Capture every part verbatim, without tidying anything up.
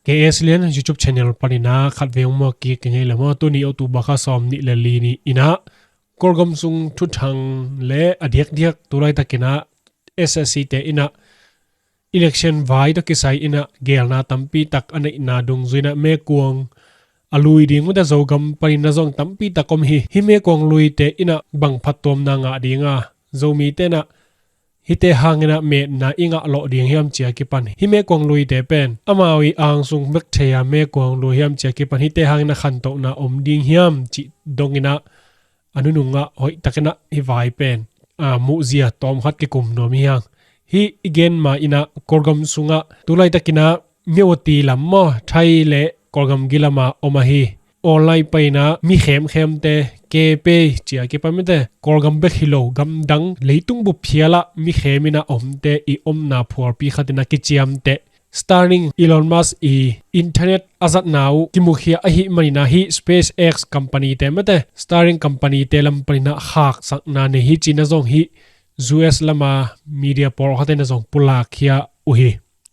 K S Lian YouTube channel panin ah khat vei hong muak kik ing ei le maw. Tuni October kha sawm nih le li ni in ah Kawlgam sung thuthang le a diakdiak tu laitakinah S S C te inah election vai tawh kisai inah geelna tampi tak a neihna dungzui inah mekuang a lui ding mate Zogam panin ah zong tampi tak om hi. Hih mekuang luite inah bang phattuamna ngah ding a, Zomite inah hihte hanginah metna i ngah lawh ding hiam ci-a kipan hi. Hih mekuang luite pen amau i angsung bek thei-a mekuang lui hiam ci-a kipan hihte hanginah khantohna om ding hiam cih donginah a nunungah hoihtakinah hih vai pen a muhzia tawm khat kikum nuam hi hang. Hih i gen ma inah Kawlgam sungah tu laitakinah Myawaddy lam maw, Thai le Kawlgam gilama om ahi online paina mi khemkhemte, K P ci-a kipan mate, Kawlgam bek hi lo gamdang leitung bup phialah mi khem inah omte i omna phualpi khatinah kiciamteh Starlink, Elon Musk i internet a zatna uh kimukhia ahih maninah hih SpaceX company te mate, Starlink company te lam paninah khaksakna nei hi cinah zong hih U S lama media pawlkhat inah zong pulakkhia uh hi.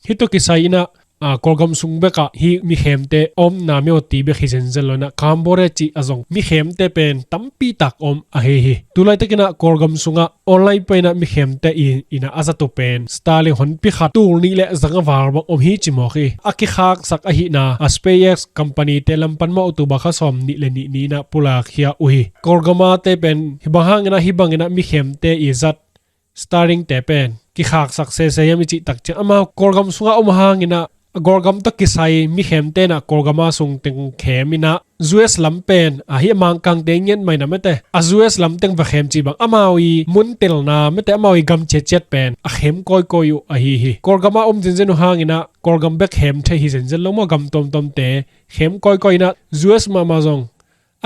Hih tawh kisai inah a, Kawlgam sung bekah hih mikhemte omna Myawaddy bek hi zenzen lo inah Cambodia cih a zong mikhemte pen tampi tak om ahi hi. Tu laitakinah Kawlgam sungah online painah mikhemte i inah a zat uh pen Starlink honpi khat tul nih le zanga val bang om hi ci mawk hi. A kikhaksak ahihna a SpaceX company te lam pan maw October kha sawm nih le nih ni inah pulakkhia uh hi. Kawlgam a te pen hih bang hanginah hih banginah mikhemte i zat Starlink te pen kikhaksak sese hiam i cih tak ciang amau Kawlgam sungah om hanginah a Kawlgam tawh kisai mikhemte inah Kawlgam a sung teng khem inah U S lam pen a hih a Mangkangte ngiat mah inah mate a U S lam teng va khem cih bang amau i muntelna mate amau i gam ciatciat pen a khem kawikawi uh ahi hi. Kawlgam a om zenzen uh hanginah Kawlgam bek khem thei hi zenzen lo maw, gam tuamtuamte khem kawikawi inah U S mahmah zong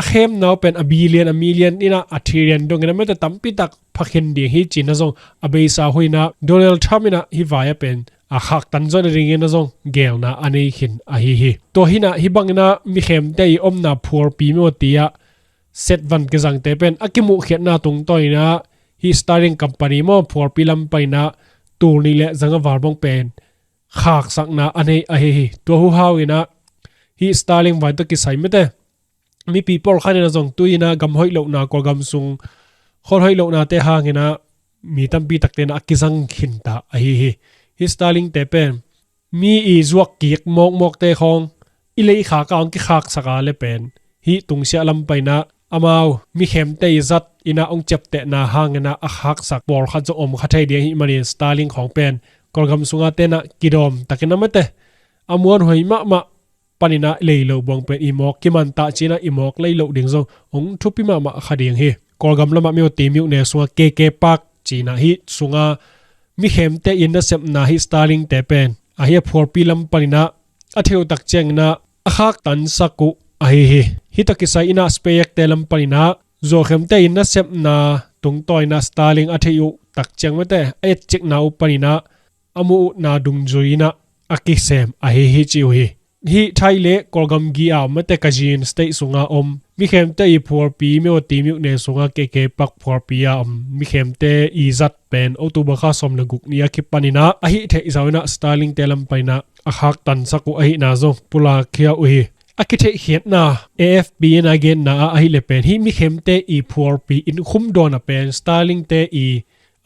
a khemna uh pen a billion a million inah a trillion dongin a mate tampi tak phakhin ding hi cinah zong a beisa uh inah Donald Trump inah hih vai-ah pen a khaktan zawh nadingin a zong geelna a nei khin ahi hi. Tua hinah hih banginah mikhemte i omna phualpi Myawaddy ah setvan kizangte pen a kimuhkhiatna tungtawn inah hih Starlink company maw phualpi lam paninah tul nih le zanga val bang pen khaksakna a nei ahi hi. Tua huhau inah hih Starlink vai tawh kisai mate mipi pawlkhat inah zong tu inah gam hoih lohna, Kawlgam sung khon hoih lohnate hanginah mi tampi takte inah a kizang khinta ahi hi. Hih Starlink te pen mi i zuak kik mawkmawkte khawng i leikhak a hong kikhaksak a le pen hih tungsiah lam painah amau mikhemte i zat inah hong ciaptehna hanginah a khaksak pawlkhat zong om kha thei ding ahih manin Starlink khawng pen Kawlgam sungah tenah kidawm takin a mate a muanhuai mahmah paninah lei lo buang pen i mawk kimantah cinah i mawk lei loh ding zong hong thupi mahmah kha ding hi. Kawlgam lamah Myawaddy myone sungah K K Park cinah hih sungah mikhemte i nasepna hih Starlink te pen ahi a phualpi lam paninah a theih uh tak cianginah a khaktansak uh ahi hi. Hih tawh kisai inah SpaceX te lam paninah zuaukhemte i nasepna tungtawn inah Starlink a theih uh tak ciang mate a etcikna uh paninah a muh uhna dungzui inah a kisem ahi hi ci uh hi. Hih Thai le Kawlgam gi a om mate Kachin State sunga om mikhemte i phualpi Myawaddy myone sunga K K Park phualpi a om mikhemte i zat pen October kha sawm le guk ni a kipaninah a hih theih zau inah Starlink te lam paninah a khaktansak uh ahihna zong pulakkhia uh hi. A kitheihkhiatna A F P inah genna ah ahih le pen hih mikhemte i phualpi innkhum dawn a pen Starlink te i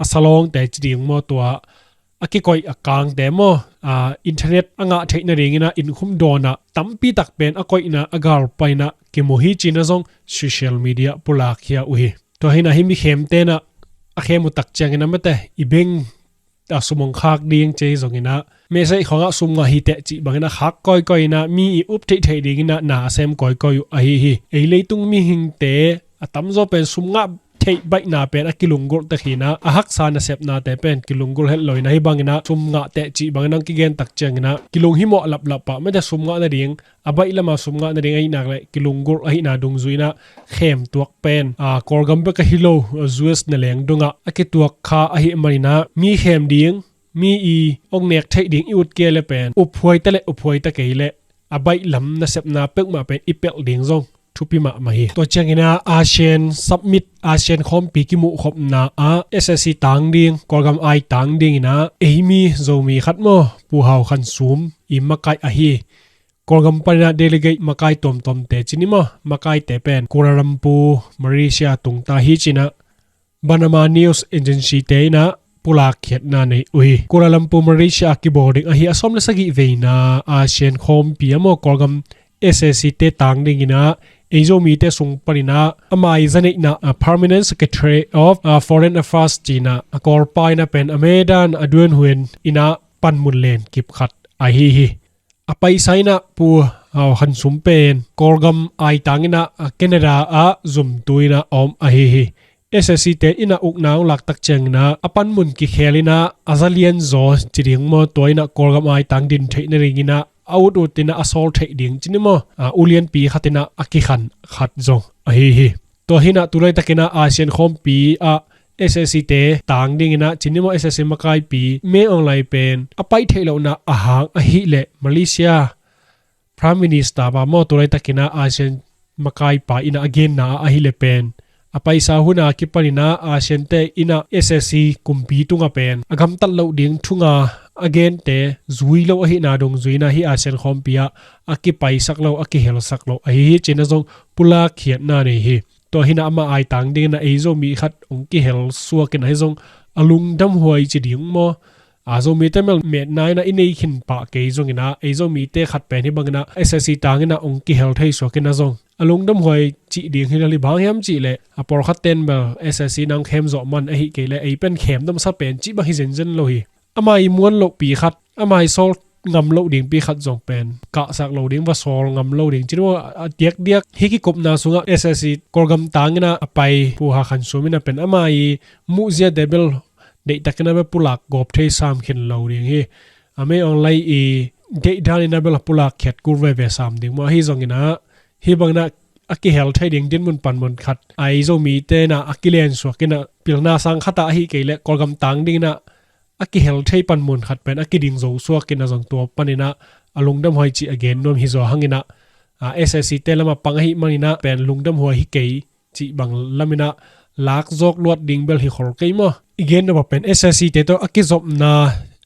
a salawngte ci ding maw tua a kikoih a kangte maw a internet a ngah theih nadinginah innkhum dawnah tampi tak pen a koihna a gal painah kimu hi cinah zong social media pulakkhia uh hi. Tua hinah hih mikhemte inah a khem uh tak cianginah mate i beng a sum hong khak ding ci hi zonginah message khawngah sum ngah hi teh cih banginah khak kawikawi inah mi i up theihtheih dinginah na a sem kawikawi uh ahi hi. Ei leitung mihingte a tamzaw pen sum ngah theih baihna pen a kilunggulh tek hinah a haksa nasepnate pen kilunggulh het lo inah hih banginah sum ngah teh cih banginah hong kigen tak cianginah kilung himawh laplap ah mate sum ngah nading a baih lama sum ngah nading ahih nak le kilunggulh ahihna dungzui inah khem tuak pen a Kawlgam bek ahi lo U S na leng dongah a kituak kha ahih maninah mi khem ding mi i hong nek theih ding i ut kei le pen uphuai ta le uphuai ta kei le a baih lam nasepna peuhmah pen i pelh ding zong thupi mahmah hi. Tua cianginah ASEAN Summit, ASEAN khawmpi kimuhkhopna ah S S C tang ding, Kawlgam ai tang dinginah eimi Zomi khat maw Pu Hau Khan Sum i makaih ahi Kawlgam paninah delegate makai tuamtuamte cin i maw, makaite pen Kuala Lumpur, Malaysia tungta hi cinah Bernama News Agency te inah pulak khiatna nei uh hi. Kuala Lumpur, Malaysia a kibawl ding ahi a sawm le sagih veina ASEAN khawmpi a maw Kawlgam S A C te tang dinginah ei Zomite sung paninah a mai zaneihna a Permanent Secretary of a Foreign Affairs cinah a Kawlpa inah pen a medan a duan huen inah panmun len kip khat ahi hi. A paisa inah Pu Hau Khan Sum pen Kawlgam aitang inah a Canada ah zumtu inah a om ahi hi. S A C te inah ukna ong laktak cianginah a panmun kikhel inah a zalian zaw ci ding maw, tua inah Kawlgam aitang din theih nadinginah a ut ut inah a sawl theih ding cin i maw, a ulianpi khat inah a kikhan khat zong ahi hi. Tua hinah tulaitak inah ASEAN khawmpi ah S A C te tang dinginah cin i maw, S A C makaipi Min Aung Hlaing pen a pai theih lohna a hang ahileh Malaysia Prime Minister pa maw tulaitak inah ASEAN makaipa inah a genna ah ahileh pen a paisa huna kipaninah ASEAN te inah S A C kumpi tunga pen a gamtat loh ding thunga a gente zui lo ahihna dungzui inah hih ASEAN khawmpi ah a kipaisak lo, a kihelsak lo ahi hi cinah zong pulak khiatna nei hi. Tua hinah amah aitang dinginah ei Zomi khat ong kihel suak inah hi zong a lungdam huai ci ding maw, a Zomite melmetna inah i nei khin pah kei zonginah ei Zomite khat pen hi banginah S A C tang inah ong kihel thei suak inah zong a lungdam huai cih ding hi lo hi. Bang hiam cihleh a pawlkhat ten bel S A C nang khem zawh man ahi kei leh ei pen khem dam sa pen cih bang hi zenzen lo hi. Amah i muan lohpi khat, amah i sawl ngam loh dingpi khat zong pen kahsak lo ding, va sawl ngam lo ding cin i maw, a diakdiak hi. Kikupna sungah S A C Kawlgam tang inah a pai Pu Hau Khan Sum inah pen amah i muhzia de bel deihtak inah bel pulak gawp thei sam khin lo ding hi. A Min Aung Hlaing i deihdan inah bel a pulak khiat kul veve sam ding maw, ahi zonginah hi banginah a kihel thei ding dinmun panmun khat a ei Zomite inah a kilen suak inah pilna sang khatah ahi kei leh Kawlgam tang dinginah a kihel thei panmun khat pen a kiding zo suak inah zong tua paninah a lungdam huai cih a gen nuam hi zaw hanginah, a, S A C te lamah pang ahi maninah pen lungdam huai hi kei cih bang laminah lak zawk luat ding bel hi khol kei maw. I gen nuam a pen S A C te tawh a kizopna,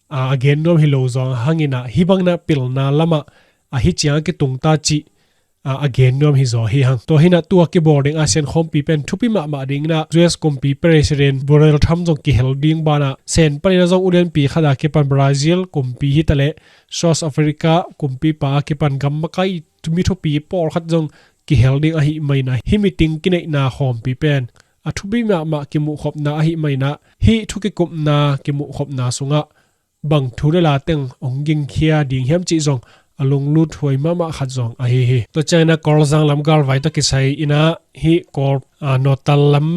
a, a gen nuam hi lo zaw hanginah hi banginah pilna lamah a hi ciang a kitungta cih a, a gen nuam hi zaw hi hang. Tua hinah tua kibawl ding ASEAN khawmpi pen thupi mahmah dinginah U S kumpi President Donald Trump zong kihel ding banah Sen paninah zong ulianpi khat a kipan Brazil kumpi hitaleh South Africa kumpipa a kipan gam makai mi thupi pawlkhat zong kihel ding ahi maninah hi meeting kineihna khawmpi pen a thupi mahmah kimuhkhopna ahi maninah hih thu kikupna kimuhkhopna sungah bang thu le la teng ong gingkhia ding hiam cih zong a lunglut huai mahmah khat zong ahi hi. Tua ciangin a Kawlzang lam galvai tawh kisai inah hih Kawl, a, Northern lam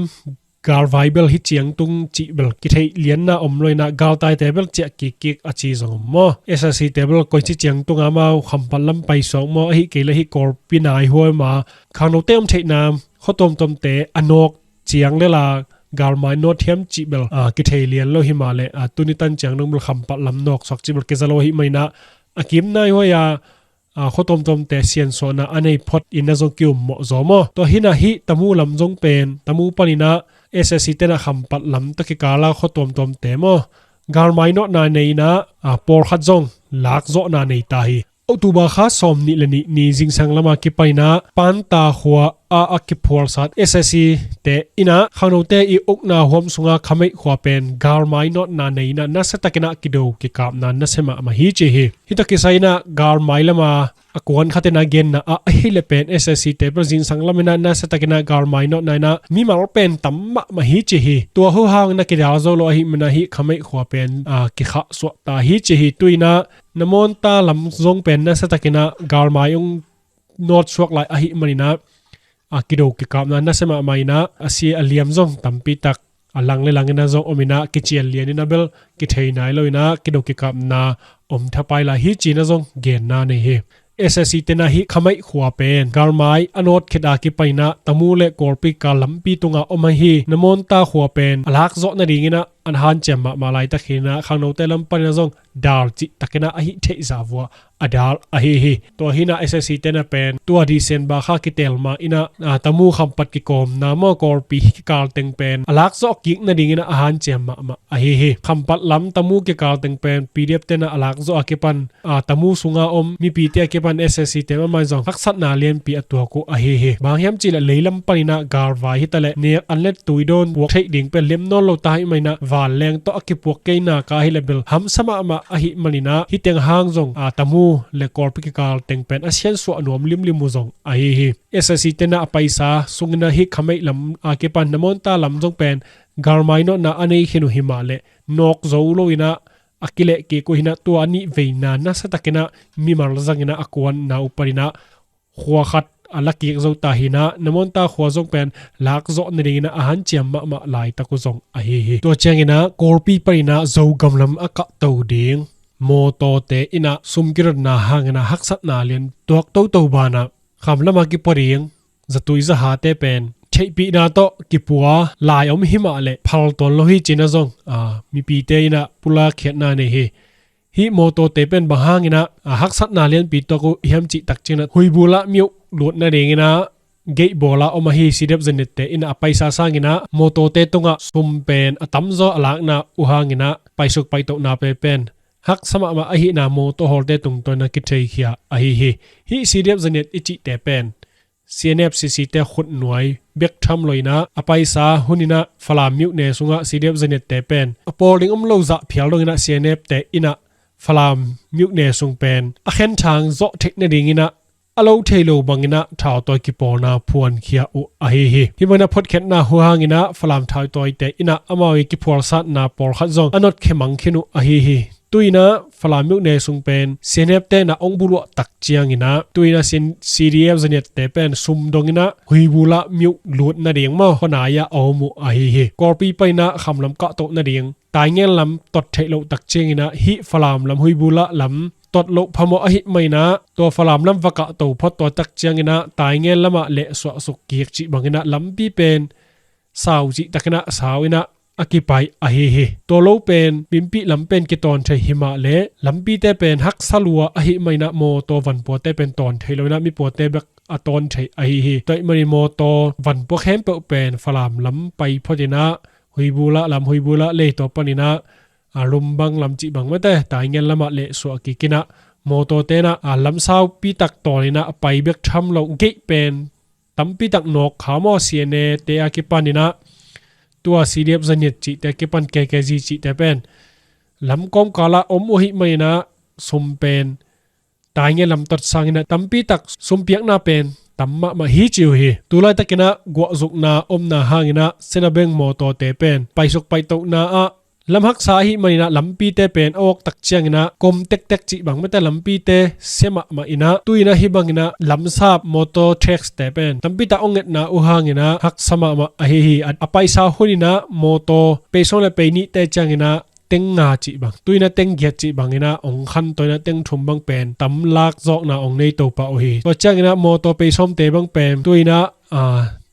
galvai bel hi ciangtung cih bel kitheih lianna om lo inah galtaite bel ciah kikkik a ci zong om maw? S A C te bel koici ciangtung amau Khampat lam paisuak maw? Ahi kei le hih Kawlpi nai huai ma khangnote om theihna khua tuamtuamte a nawk ciang le la galmai nawt hiam cih bel, a, kithei lian lo hi mah leh, a, tuni tan ciang dong bel Khampat lam nawksuak cih bel kiza lo ahi mah inah a kim nai huai a, a, khua tuamtuamte siansuahna a nei phot inah zong ki-um mawh zaw maw? Tua hinah hih Tamu lam zong pen Tamu paninah S A C tenah Khampat lam tawh kikala khua tuamtuamte maw galmai nawtna nei inah, a, pawlkhat zong lakzawhna nei ta hi. October kha sawm nih le nih ni zingsang lama kipaninah Panta khua ah a kiphualsat S A C te inah khangnote i ukna huam sunga khameih khua pen galmai nawtna nei inah nasiatakinah kido kikapna nasia mahmah hi ci hi. Hita kisai inah galmai lama a kuan khatinah genna ah ahi le pen S A C te bel zingsang laminah nasiatakinah galmai nawtna inah mimal pen tam mahmah hi ci hi. Tua huhang na kidal zo lo ahi manah hih khameih khua pen, a, kikhahsuah ta hi ci hi. Tu inah Namonta lam zong pen nasiatakinah galmai ong nawtsuak lai ahi maninah, a, kido kikapna nasia mahmah inah a sia a liam zong tampi tak a lang le lang inah zong om inah kician lian inah bel kithei nai lo inah kido kikapna om thapai lai hi ci inah zong genna nei hi. S A C tenah hih khameih khua pen galmai a nawt khit a kipaninah Tamu le Kawlpi kal lampi tungah om ahi Namonta khua pen a lakzawh nadinginah an hanciam mahmah laitak hinah khangnote lam paninah zong dal cihtakinah a hih theihzah vua a dal ahi hi. Tua hinah S S C tena pen tua December kha kitel ma inah a, Tamu Khampat kikawmna maw Kawlpi hih kikal teng pen a lakzawh kik nadinginah a hanciam mahmah ahi hi. Khampat lam Tamu kikal teng pen P D F tena a lakzawh a kipan a, Tamu sunga om mipite a kipan S S C te mahmah zong haksatna lianpi a tuak uh ahi hi. Bang hiam cihleh leilam paninah galvai hitaleh nek an let tuidawn puak theih ding pen lem nawn lo ta hih maninah vanleng tawh a kipuak keina ka hileh bel hamsa mahmah ahih maninah hih teng hang zong a, Tamu le Kawlpi kikal teng pen a siansuah nuam limlim uh zong ahi hi. S S C tena a paisa sunginah hih khameih lam a kipan Namonta lam zong pen galmai nawtna a nei khin uh himahleh nawk zo loinah a kilehkik uh hinah tua a nih veina nasatakinah mimal zanginah a kuanna uh paninah khua khat a lakik zo ta hinah Namonta khua zong pen lakzawh nadinginah a hanciam mahmah laitak uh zong ahi hi. Tua cianginah Kawlpi paninah Zogam lam a kahto ding mawtawte inah sum kidotna hanginah haksatna lian tuak toto banah Kham lama kipua ding zatui zahate pen theihpihna tawh kipua lai om himahleh phal tuan lo hi cinah zong a, mipite inah pulak khiatna nei hi. Hih mawtawte pen bang hanginah a, haksatna lianpi tuak uh hiam cihtak cinah Huibulah miuh lut nadinginah geihbawla om ahi C D F Zaniatte inah a paisa sanginah mawtawte tungah sum pen a tamzaw a lakna uh hanginah paisuk paitohna pe pen haksa mahmah ahihna mawtaw hawlte tungtawnah kitheikhia ahi hi. Hih C D F Zaniat i cihte pen C N F C C te khutnuai bek tham loinah a paisa huninah Falam miuhne sungah C D F Zaniatte pen a pawl ding om lo zah phial donginah C N F te inah Falam miuhne sung pen a khenthang zawh theih nadinginah a lo thei lo banginah thautawi kipawlna phuankhia uh ahi hi. Hih banginah photkhiatna uh hanginah Falam thautawite inah amau i kiphualsatna pawlkhat zong a notkhia mang khin uh ahi hi. Tuinah Falam miuhne sung pen C N F tenah ong buluah tak cianginah tuinah C D F Zaniatte pen sum donginah Huibulah miuh lut nading maw khuanai-ah a om uh ahi hi. Kawlpi paninah Kham lam kahtoh nading Taingen lam tot theih loh tak cianginah hih Falam lam Huibulah lam tot loh phamawh ahih maninah tua Falam lam va kahto phot tua tak cianginah Taingen lamah lehsuah suk kik cih banginah lampi pen sau cihtakinah sau inah a kipai ahi hi. Tua lo pen Pimpih lam pen kitawn thei himahleh lampite pen haksa lua ahih maninah mawtaw vanpuate pen tawn thei loinah mipuate bek a tawn thei ahi hi. Tua ahih manin mawtaw vanpua khempeuh pen Falam lam pai photinah Huibulah lam Huibulah lei tua paninah a, Lumbang lam cih bang mate Taingen lamah lehsuah kikinah mawtaw tenah a, lamsaupi tak tawninah a pai bek tham lo geih pen tampi tak nawk kha maw C N A te a kipaninah tua C D F Zaniat cihte a kipan K K Z cihte pen lam kawmkalah om uh ahih maninah sum pen Taingen lam tot sanginah tampi tak sumpiakna pen tam mahmah hi ci uh hi. Tulaitakinah guahzukna omna hanginah Senabeng mawtawte pen paisuk paitohna ah lam haksa ahih maninah lampite pen a awk tak cianginah kom tektek cih bang mate lampite sia mahmah inah tuinah hih banginah lamsap mawtaw tax te pen tampi tak ong ngetna uh hanginah haksa mahmah ahi hi. A, a paisa huninah mawtaw pei sawm le pei nihte cianginah teng nga cih bang tuinah teng giat cih banginah ong khanto inah teng thum bang pen tam lak zawkna ong nei to pah uh hi. Tua cianginah mawtaw pei sawmte bang pen tuinah a,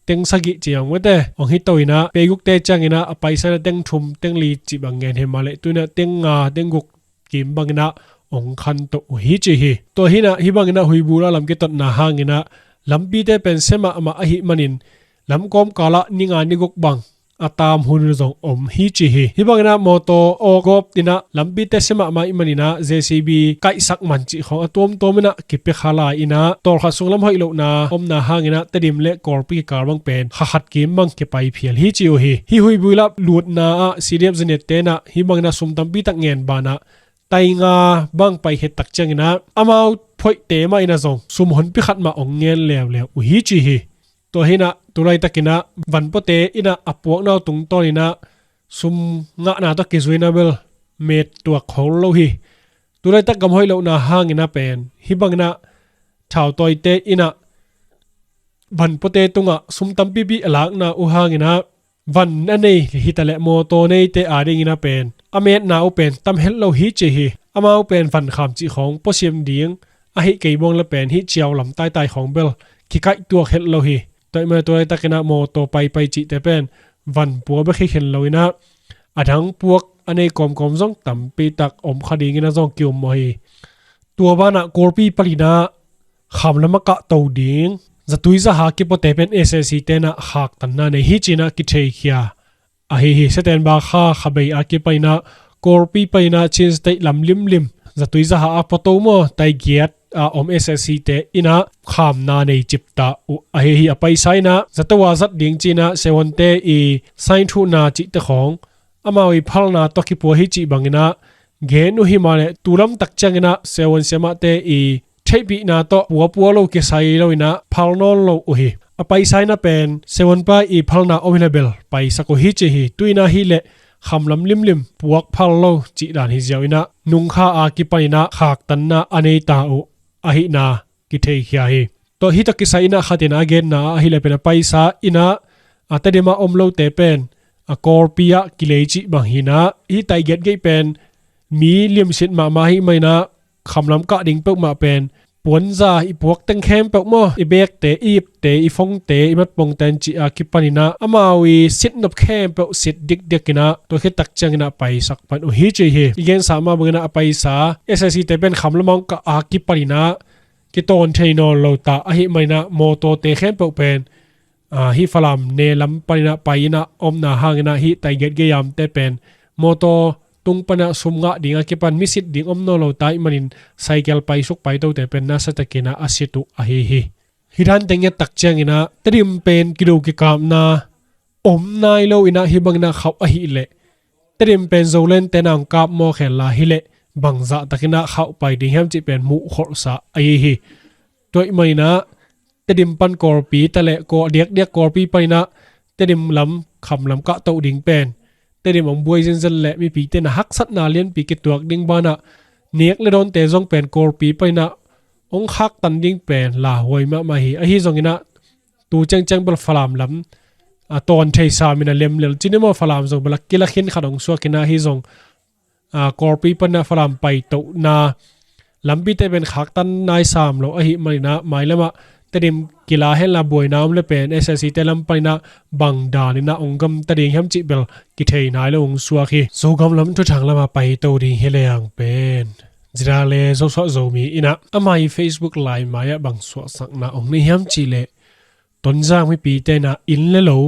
teng sagih cih bang mate ong hito inah pei gukte cianginah a paisa inah teng thum teng li cih bang ngen himahleh tuinah teng nga teng guk kim banginah ong khanto uh hi ci hi. Tua hinah hih banginah Huibulah lam kitotna hanginah lampite pen sia mahmah ahih manin lam kawmkalah ni nga ni guk bang a tam hun zong om hi ci hi. Hih banginah mawtaw awk gawp inah lampite sia mahmah ahih maninah J C B kaihsak man cih khawng a tuamtuam inah kipia kha lai inah tawlkhat sung lam hoih lohna omna hanginah Tedim le Kawlpi kikal bang pen kha khat kim bang kipai phial hi ci uh hi. Hih Huibulah lutna ah C D F Zaniat tenah hih banginah sum tampi tak ngen banah tai nga bang paikhiat tak cianginah amau phoihte mah inah zong sum honpi khat mah ong ngen leuleu uh hi ci hi. Tua hinah tulaitakinah vanpuate inah a puakna uh tungtawninah sum ngahna tawh kizuina bel met tuak khol lo hi. Tulaitak gam hoih lohna hanginah pen hih banginah thautawite inah vanpuate tungah sum tampipi a lakna uh hanginah van a nei hitaleh mawtaw neite adinginah pen a metna uh pen tam het lo hi ci hi. Amau pen van kham cih khawng puasiam ding ahi kei buang le pen hih ciau lam taitai khawng bel kikaih tuak het lo hi. Tua ahih manin tulaitakinah mawtaw paipai cihte pen vanpua bek hi khin loinah a dang puak a nei kawmkawm zong tampi tak om kha dingin a zong ki-um mawh hi. Tua banah Kawlpi paninah kham lam a kahto ding zatui zaha kipuate pen S A C tenah khaktanna nei hi cinah kitheikhia ahi hi. September kha khabei a kipaninah Kawlpi paninah Chin State lam limlim zatui zaha a puato maw, taigiat a om S A C te inah khamna nei cipta uh ahi hi. A paisa inah zato a zat ding cinah Sewonte i sainthuhna cihte khawng amau i phalna tawh kipua hi cih banginah gen uh hi. Mah le tulam tak cianginah Sewon siamahte i theihpihna tawh puapua lo kisai lo inah phal nawn lo uh hi. A paisa inah pen Sewon pa i phalna om hi le bel paisak uh hi ci hi. Tu inah hi le kham lam limlim puak phal lo cih dan hi ziau inah nungkha a kipaninah khaktanna a neita uh ahihna kitheikhia hi. Tua hi tawh kisai inah khatinah a genna ahi le pen a paisa inah a Tedim a om lote pen a Kawlpi ah kilei cih bang hinah hi. Taigiat geih pen mi limsit mahmah hi mah inah kham lam kah ding peuhmah pen puanza i puak teng khempeuh maw, i bekte, i ipte, i phongte, i matpongte an cih a kipaninah amau i sitnop khempeuh sit dikdik inah tua khit tak cianginah paisak pan uh hi ci hi. I gensa mah banginah a paisa S A C te pen kham lam a kah a kipaninah kitawn thei nawn lo ta ahi mah inah mawtawte khempeuh pen a, hih Falam ne lam paninah pai inah omna hanginah hih taigiat geiamte pen mawtaw tung paninah sum ngah ding a kipan misit ding om nawn lo ta ih manin saikel paisuk paitote pen nasa takinah a sit uh ahi hi. Hih dan teng i et tak cianginah Tedim pen kido kikapna om nai lo inah hih banginah khauh ahih leh Tedim pen Zoland tenah hong kap mawk henla hi leh bangzah takinah khauh pai ding hiam cih pen muh kholhsa ahi hi. Tua ih maninah Tedim pan Kawlpi ta le kaw diakdiak Kawlpi paninah Tedim lam kham lam kahto ding pen Tedim hong buai zenzen le mipite na haksatna lianpi kituak ding banah nek le dawnte zong pen Kawlpi paninah hong khaktan ding pen lauhuai mahmah hi. Ahi zonginah tu ciangciang bel Falam lam a tawn thei samin a lemlel cin i maw, Falam zong bel a kila khin khat hong suak inah hi zong a, Kawlpi paninah Falam paitohna lampite pen khaktan nai sam lo ahi maninah mailamah Tedim kila henla buaina om le pen S A C te lam paninah bang daninah hong gamta ding hiam cih bel kithei nai lo hong suak hi. Zogam lam thuthang lamah paito ding hi leng pen Zira le Zosuah Zomi inah amah i Facebook lai mai-ah bang suahsakna hong nei hiam cih leh Tonzang mipite inah inn le lo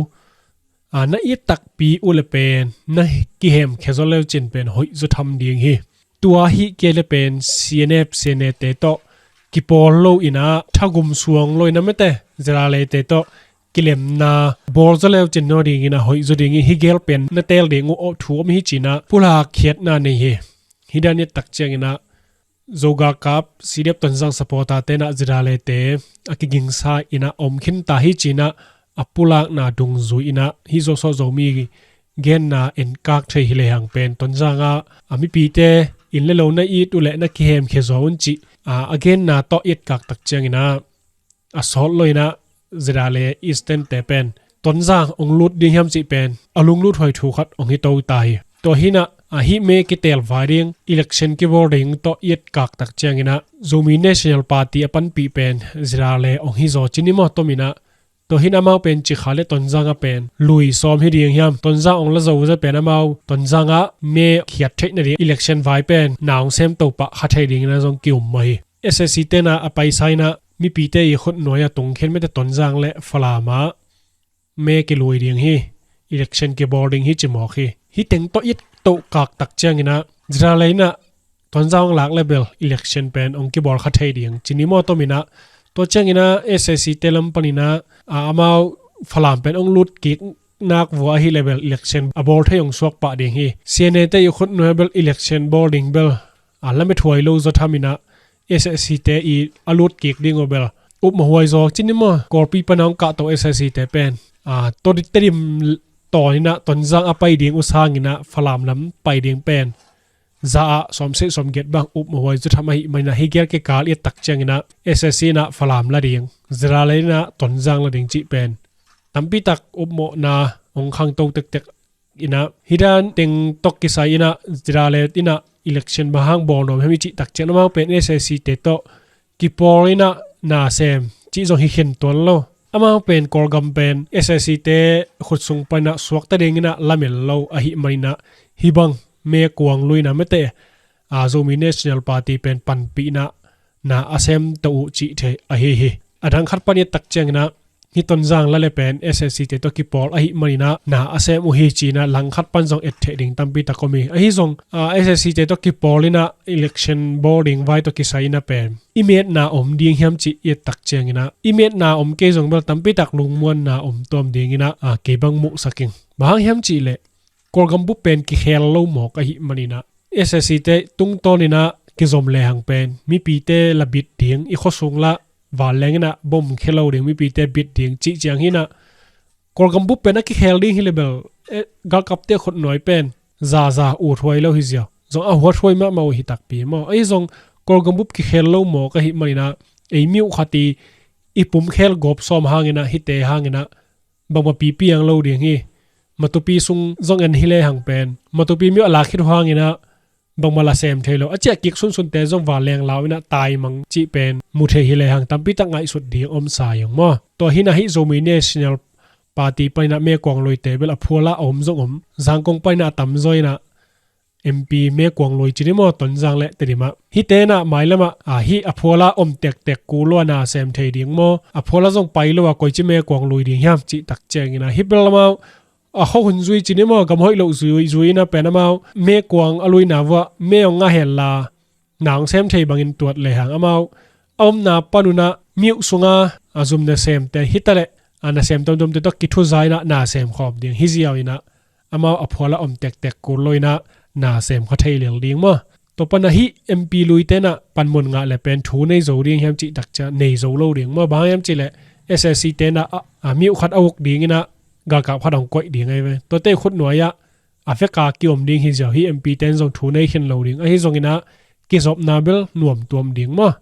a, na it takpi uh le pen na kihemkhia zaw leucin pen hoih zaw tham ding hi. Tua hih kei le pen C N F, C N A te tawh kipawl lo inah thagum suang lo inah mete Zira le te tawh kilemna bawl zaw leucin naw dingin a hoih zaw ding hi. Hih gel pen na teel ding uh aw thu om hi cinah pulak khiatna nei hi. Hih dan i et tak cianginah Zoga kap C D F Tonzang supporter tenah Zira le te a kigingsa inah om khinta hi cinah a pulakna dungzui inah hih Zosuah Zomi genna enkak thei hi lehang pen Tonzang ah a mipite inn le lo na it uh le na kihemkhia zaw un cih a, a genna tawh i etkak tak cianginah a sawt lo inah Zira le Eastern te pen Tonzang hong lut ding hiam cih pen a lunglut huai thu khat hong hi to ta hi. Tua hinah a hih May kiteel vai ding election kibawl ding tawh i etkak tak cianginah Zomi National Party a panpih pen Zira le hong hi zaw cin i maw, tominah tua hin amau pen cikha le Tonzang ah pen lui sawm hi ding hiam, Tonzang hong la zo zia pen amau Tonzang ah May khiat theih nading election vai pen na hong semto pah kha thei dingin a zong ki-um mawh hi. S A C tenah a paisa inah mipite i khutnuai a tungkhen mete Tonzang le Falam ah May kilui ding hi, election kibawl ding hi ci mawk hi. Hih teng tawh i et tohkak tak cianginah Zira le inah Tonzang hong lak le bel election pen hong kibawl kha thei ding cin i maw, tominah tua cianginah S A C te lam paninah a, amau Falam pen hong lut kik nak vua ahi le bel election a bawl thei hong suak pah ding hi. C N A te i khutnuai bel election bawl ding bel a, lam i thuai lo zaw thaminah S A C te i a lut kik ding uh bel upmawh huai zaw cin i maw, Kawlpi pana hong kahto S A C te pen a, Tedim tawn inah Tonzang a pai ding uh sanginah Falam lam pai ding pen za ah sawmseh sawmgiat bang upmawh huai zaw tham ahi maninah hih gel kikal i et tak cianginah S A C inah Falam la ding, Zira le inah Tonzang la ding cih pen tampi tak upmawhna hong khangto tektek inah hih dan teng tawh kisai inah Zira le inah election bang hang bawl nuam hiam i cih tak ciang amau pen S A C te tawh kipawl inah na sem cih zong hi khin tuan lo. Amau pen Kawlgam pen S A C te khut sung paninah suakta dinginah lamel lo ahi maninah hih bang mekuang luina mete a Zomi National Party pen panpihna na a sem to uh cih thei ahi hi. A dang khat pan i et tak ciangin ah hih Tonzang la le pen S A C te tawh kipawl ahih manin ah na a sem uh hi ci-in ah lang khat pan zong et theih ding tampi tak om hi. Ahi zong a S A C te tawh kipawl in ah election bawlna vai tawh kisai in ah pen i metna om ding hiam cih i et tak ciangin ah i metna om kei zong bel tampi tak lungmuanna om tuam dingin ah a kei bang muhsak ing. Bang hang hiam cih leh Kawlgam bup pen kikhel lo mawk ahih manin ah S A C te tungtawn in ah kizom lehang pen mipite la bit ding, i khuasung la vanleng in ah bom khia lo ding, mipite bit ding cih ciang hi in ah Kawlgam bup pen a kikhel ding hi le bel eh, galkapte khutnuai pen zaza uthuai lo hi ziau. Zong a huathuai mahmah uh hi takpi maw. Ahi zong Kawlgam bup kikhel lo mawk ahih manin ah ei mi uh khat i i pum khel gawp sawm hangin ah hihte hangin ah bangmah pipi ang lo ding hi. Matupi sung zong en hi lehang pen matupi mi uh a lak khit uh hangin ah bangmah la sem thei lo. A ciah kik sunsunte zong vanleng lau in ah taimang cih pen mu thei hi lehang tampi tak ngaihsut ding om sa hi ung maw. Tua hi in ah hih Zomi National Party panin ah mekuang luite bel a phual ah a om zong om. Zangkong panin ah a tamzaw in ah M P mekuang lui ci ni maw, Tonzang le Tedim ah. Hihte in ah mailam ah a hih a phual ah om tektek kul lua na sem thei ding maw, a phual ah zong pai lo a koici mekuang lui ding hiam cih tak ciangin ah hih bel amau a khuahun zui ci ni maw, gam hoih loh zui, zui in ah pen amau mekuang a luina vuah me hong ngah hen la na hong sem thei bangin tuat lehang amau a omna pan un ah mi uh sunga a zum nasemte hi ta leh a nasem tuamtuamte tawh kithuza in ah na sem khawm ding hi ziau in ah amau a phual ah om tektek kul lo in ah na sem kha thei lel ding maw. Tua pan ah hih M P luite in ah panmun ngah le pen thu nei zo ding hiam cih tak ciang nei zo lo ding maw. Bang hang hiam cih leh S A C te in ah a, a mi uh khat a uk ding in ah galkap khat hong koih ding ahi ve. Tuate khutnuai ah a vek a ki-om ding hi ziau, hih M P te in zong thu nei khin lo ding. Ahi zongin ah kizopna bel nuam tuam ding maw.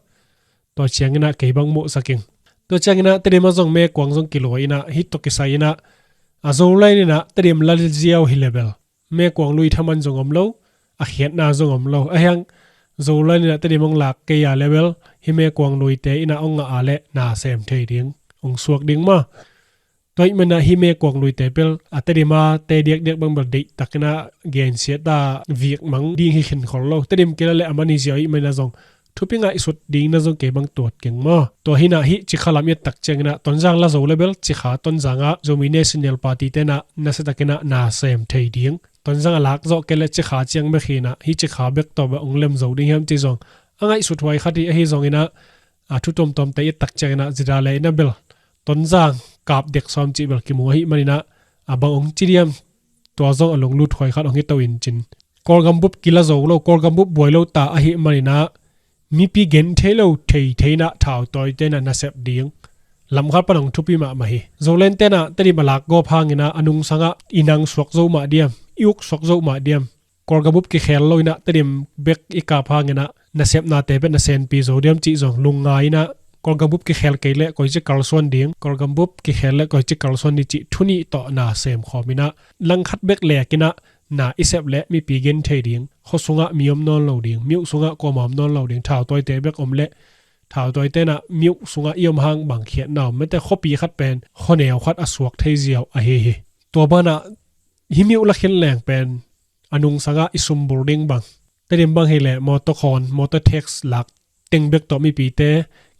Tua ciangin ah kei bang muhsak ing. Tua ciangin ah Tedim ah zong mekuang zong kiluai in ah hih tawh kisai in ah a Zoland in ah Tedim la ziau hi le bel mekuang lui thaman zong om lo, a khiatna zong om lo. Ahi hang Zoland in ah Tedim hong lak kei a le bel hih mekuang luite in ah hong ngah a leh na sem thei ding, hong suak ding maw. Tua ahih manin ah hih mekuang luite bel a Tedim a te diakdiak bang bel deihtakin ah gensiat a vikmang ding hi khin khol lo. Tedim kila le a man hi ziau ahih manin ah zong thupi ngaihsut ding in ah zong kei bang tuat keng maw. Tua hi in ah hih Cikha lam i et tak ciangin ah Tonzang la zo le bel Cikha Tonzang ah Zomi National Party te in ah nasiatakin ah na sem thei ding. Tonzang a lak zawh kei le Cikha ciang bek hi in ah hih Cikha bek tawh bang hong lem zo ding hiam cih zong a ngaihsut huai khat hi. Ahi zongin ah a thu tuamtuamte i et tak ciangin ah zida le in ah bel Tonzang kap dek sawm cih bel kimu ahih manin ah a bang hong ci diam, tua zong a lunglut huai khat hong hi to in cin. Kawlgam bup kila zo lo, Kawlgam bup buai lo ta ahih manin ah mipi gen thei lo thei thei in ah thautawite in ah nasep ding lam khat pan hong thupi mahmah hi. Zoland te in ah Tedim a lak gawp hangin ah a nungsang ah i nang suak zo mah diam, i uk suak zo mah diam, Kawlgam bup kikhel lo in ah Tedim bek i kap hangin ah nasepnate bek na senpi zo diam cih zong lungngai in ah Kawlgam bup kikhel kei leh koici kalsuan ding, Kawlgam bup kikhel leh koici kalsuan ding cih thu nih tawh na sem khawm in ah langkhat bek lek in ah na i sep leh mipi gen thei ding, khua sungah mi om nawn lo ding, mi uh sungah kuamah om nawn lo ding, thautawite bek om leh thautawite in ah mi uh sungah i om hang bang khiatna om, mete khuapi khat pen khuaneu khat a suak thei ziau ahi hi. Tua banah hih mi uh la khin leng pen a nungsang ah i sumbul ding bang, Tedim bang hi leh motor khawn, motor tax lak teng bek tawh mipite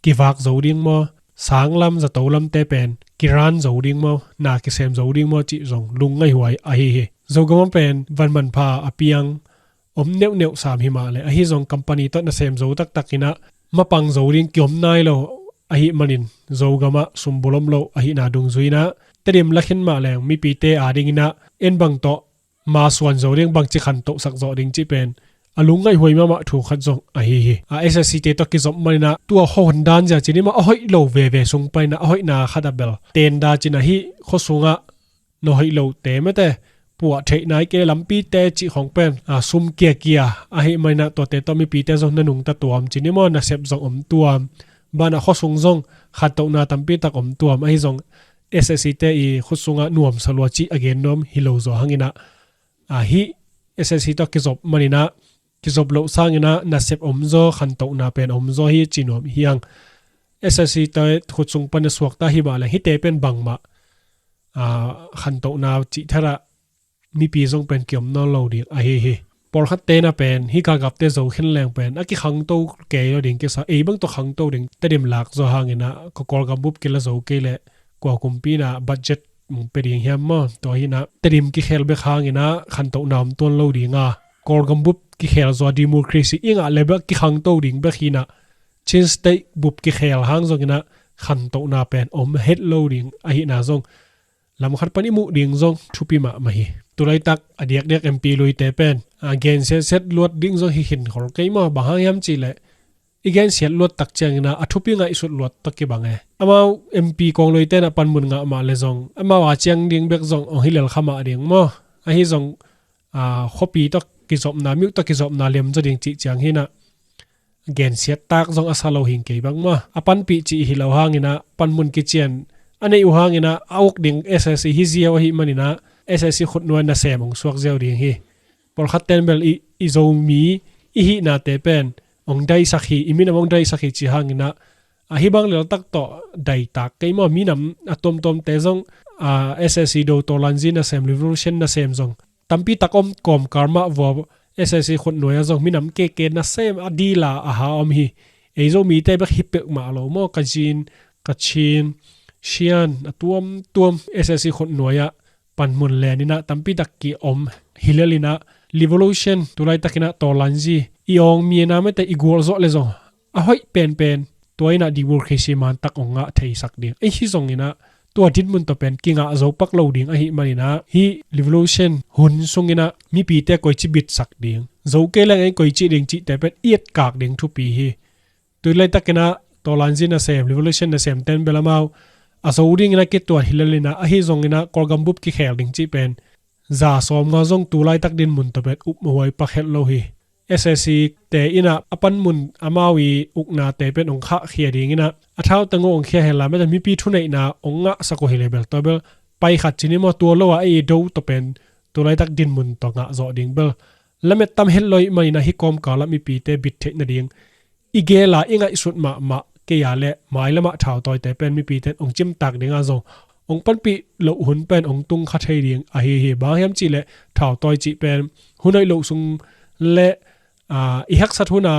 kivak zo ding maw, sanglam zato lamte pen kiran zo ding maw, na kisem zo ding maw cih zong lungngaih huai ahi hi. Zogam ah pen van manpha a piang om neuhneuh sam hi mah leh ahi zong company tawh nasem zo taktak in ah mapang zo ding kiom nai lo ahih manin Zogam ah sumbul om lo ahihna dungzui in ah Tedim la khin mah leng mipite ading in ah en bang tawh masuan zo ding, bangci khantohsak zawh ding cih pen a lungngaih huai mahmah thu khat zong ahi hi. A S A C te tawh kizop manin ah tua khuahun dan zia cin i mah a hoih lo veve sung panin ah a hoihna khat a bel tenda cin ah hih khua sungah na hoih lote mete puah theih nai kei le lampite cih khawng pen a sum kiakia ahih manin ah tuate tawh mipite zong na nungta tuam cin i maw, nasep zong om tuam, banah khua sung zong khantohna tampi tak om tuam ahi zong S A C te i khut sungah nuamsa lua cih a gen nuam hi lo zaw hangin ah a hih S A C tawh kizop manin ah kizop loh sangin ah nasep om zaw, khantohna pen om zaw hi ci nuam hi ang. S A C te khut sung pan a suakta hi mah leh hihte pen bangmah a khantohna cih tharah mipi zong pen kiom nawn lo ding ahi hi. Pawlkhatte na pen hih galkapte zo khin leng pen a kikhangto kei lo ding kisa, ei bang tawh khangto ding, Tedim lak zaw hangin ah, Kawlgam bup kila zo kei leh kua kumpi in ah budget hong pia ding hiam maw? Tua hi in ah Tedim kikhel bek hangin ah khantohna om tuan lo ding a, Kawlgam bup kikhel zaw, democracy i ngah le bek kikhangto ding bek hi in ah, Chin State bup kikhel hang zongin ah khantohna pen om het lo ding ahihna zong lam khat pan i muh ding zong thupi mahmah hi. Tulaitak a diakdiak M P luite pen a gensiatset luat ding zong hi khin khol kei maw? Bang hang hiam cih leh i gensiat luat tak ciangin ah a thupi ngaihsut luat tawh kibang e. Amau M P kawng luite in ah panmun ngah mah le zong amau a ciang ding bek zong hong hi lel kha mah ding maw? Ahi zong a, khuapi tawh kizopna, myo tawh kizopna liam zaw ding cih ciang hi in ah gensiat tak zong a sa lo hing kei bang maw? A panpih cih hi lo hangin ah panmun kician a neih uh hangin ah a uk ding S S C hi ziau ahih manin ah S S C khutnuai nasem hong suak ziau ding hi. Pawlkhatte in bel i, i Zomi i hihnate pen hong daisak hi, i minam hong daisak hi ci hangin ah, a hih bang leltak tawh daitak kei maw? Minam a tuamtuamte zong a, S S C do, tawlanzi nasem, revolution nasem zong tampi tak om kawmkal mah vua, S S C khutnuai ah zong minam keke nasem a dila a ha om hi. Ei Zomite bek hi peuhmah lo maw? Kazin, Kachin, Shan a tuamtuam S S C khutnuai ah panmun len in ah tampi tak ki om hi lel in ah, revolution tulaitakin ah tawlanzi i awng mi a na mete i gualzawh le zong a hoih penpen tua in ah democracy mantak hong ngah theisak ding. Ahi zongin ah tua dinmun tawh pen kingah zo pak lo ding ahih manin ah hih revolution hun sungin ah mipite koici bitsak ding, zo kei leng ei koici ding cihte pen i etkak ding thupi hi. Tulaitakin ah tawlanzi nasem, revolution nasemte in bel amau a zo dingin ah kituat hi lel in ah, ahi zongin ah Kawlgam bup kikhel ding cih pen za sawmnga zong tulaitak dinmun tawh pen upmawh huai pak het lo hi. S S C te in ah a panmun amau i uknate pen hong khahkhia dingin ah a thaute ngawh hong khia hen la, mete mipi thuneihna hong ngahsak uh hi le bel tua bel pai khat ci ni maw? Tua lo a ei do tawh pen tulaitak dinmun tawh ngah zawh ding bel lamet tam het lo ahih manin ah hih kawmkal ah mipite bit theih nading i gel a i ngaihsut mahmah kei a leh mailam ah thautawite pen mipite in hong cimtak ding a zong hong panpih loh hun pen hong tung kha thei ding ahi hi. Bang hiam cih leh thautawi cih pen hun hoih loh sung le, a, i haksat hun a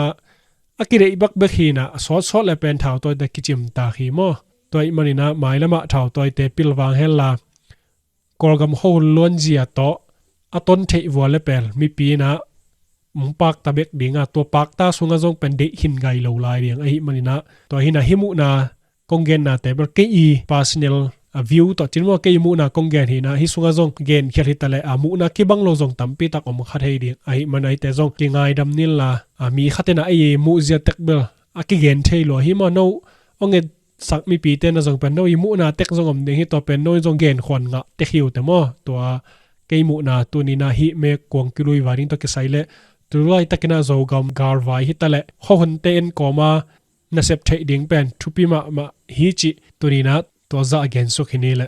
a kideih bakbek hi in ah, a sawtsawt le pen thautawite kicimtak hi maw? Tua ahih manin ah mailam ah thautawite pilvang hen la, Kawlgam khuahun luanzia tawh a ton theih vua le pel mipi in ah hong pakta bek ding a, tua pakta sungah zong pen deih khin ngai lo lai ding ahih manin ah, tua hi in ah hih muhna kong gennate bel kei i personal, a, view tawh ci ni maw, kei i muhna kong gen hi in ah, hih sungah zong genkhial hi ta leh a muhna kibang lo zong tampi tak om kha thei ding ahih manin ah eite zong kingaidam ni in la, a, mi khat in ah ei muhzia tek bel a kigen thei lua hi maw? No hong et sak mipite in ah zong pen no i muhna tek zong om ding hi, tua pen no in zong genkhuan ngah tek hi uh teh maw? Tua kei muhna tuni in ah hih Mek Kuang Kilui vai ding tawh kisai leh tulaitakin ah Zogam galvai hi ta leh khuahunte en kawm a nasep theih ding pen thupi mahmah hi cih tuni in ah tua zah a gensuk hi ni leh.